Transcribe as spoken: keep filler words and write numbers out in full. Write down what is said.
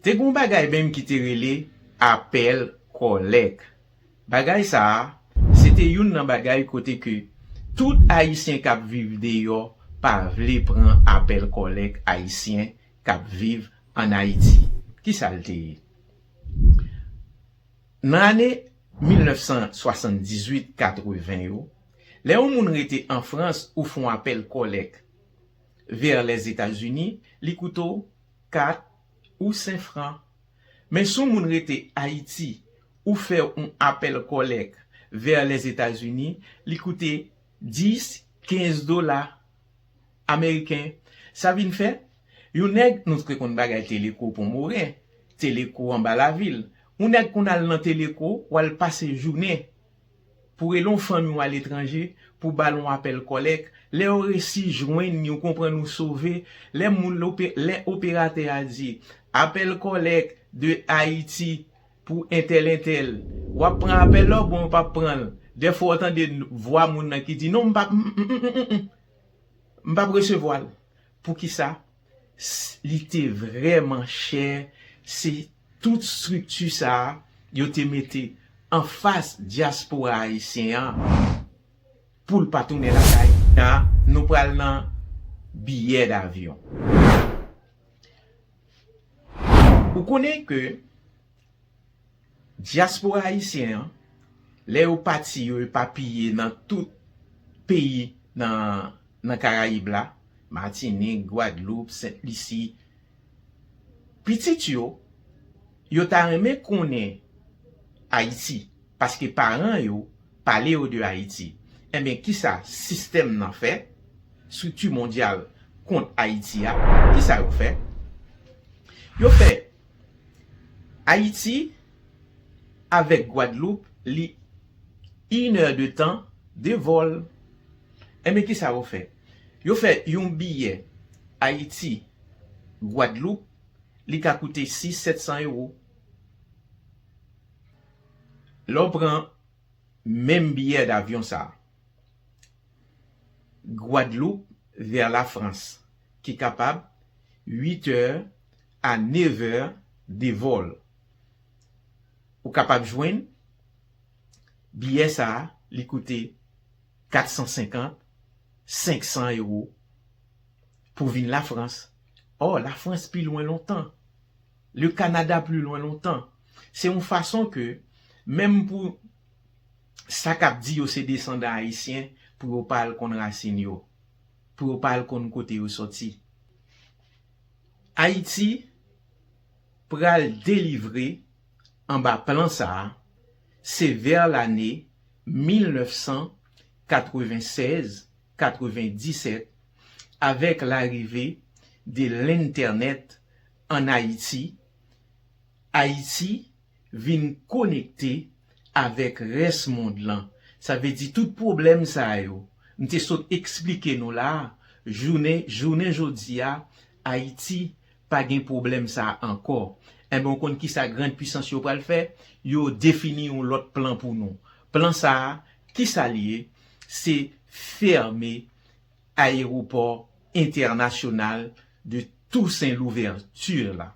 Te gen yon bagay menm ki te rele apèl kòlèk. Bagay sa a, se te youn nan bagay kote ke tout Ayisyen k ap viv deyò pa vle pran apèl kòlèk Ayisyen k ap viv ann Ayiti. Kisa l te ye? Nan ane mil nèf san swasanndizuit katreven yo, lè yon moun rete an Frans ou fè yon apèl kòlèk vè Lèzetazini, li koute w kat ou senk fran. Men si yon moun rete Ayiti, ou fè yon apèl kòlèk vè Lèzetazini, li koute dis, kenz dola ameriken. Sa vin fè, yon nèg, nou te konn bagay Teleko Pon Moren, Teleko anba lavil. Yon nèg konn al nan Teleko, w al pase jounen pou rele yon fanmi w aletranje, pou ba l yon apèl kòlèk. Lè yo resi jwenn li, ou konprann ou sove. Lè moun, lè ope-, lè operatè a di, apèl kòlèk de Ayiti pou entèl entèl, w ap pran apèl la oubyen w p ap pran l? Dèfwa w tande vwa moun nan ki di, non, m p ap, m, m, m, m, m, m. M p ap resevwa l. Poukisa? S-, li te vrèman chè. Se tout estrikti sa a, yo te mete anfas dyaspora ayisyen an pou l pa tounen lakay. Nan, nou pral nan biyè davyon. Ou konnen ke dyaspora ayisyen an, lè yo pati, yo epapiye nan tout peyi nan, nan Karayib la, Matinik, Gwadloup, Sent Lisi, pitit yo, yo ta renmen konnen Ayiti, paske paran yo pale yo de Ayiti. Enben, kisa sistèm nan fè? Estrikti mondyal kont Ayiti a, kisa yo fè? Yo fè Ayiti avèk Gwadloup, li inè de tan de vòl. Enben, kisa yo fè? Yo fè yon biyè Ayiti, Gwadloup, li ka koute sis, sèt san ewo. Lè w pran menm biyè davyon sa a, Gwadloup vè Lafrans, ki kapab uit è a nèf è de vòl. Ou kapab jwenn biyè sa a, li koute kat san senkant, senk san ewo pou vin Lafrans. Ò, Lafrans pi lwen lontan. Le Canada plus loin longtemps. Se yon fason ke, menm pou sa k ap di yo se desandan ayisyen, pou yo pa al konn rasin yo, pou yo pa al konn kote yo sòti. Ayiti pral delivre anba plan sa a, se vè lane mil nèf san katrevensèz, katrevendisèt, avèk larive de lentènèt ann Ayiti, Ayiti vin konekte avèk rès mond lan. Sa vle di tout pwoblèm sa yo, m te sot eksplike nou la a, jounen, jounen jodi a, Ayiti pa gen pwoblèm sa a ankò. Enben, w konn kisa grann pisans yo pral fè? Yo defini yon lòt plan pou nou. Plan sa a, kisa l ye? Se fèmen ayewopò entènasyonal de Toussaint Louverture la.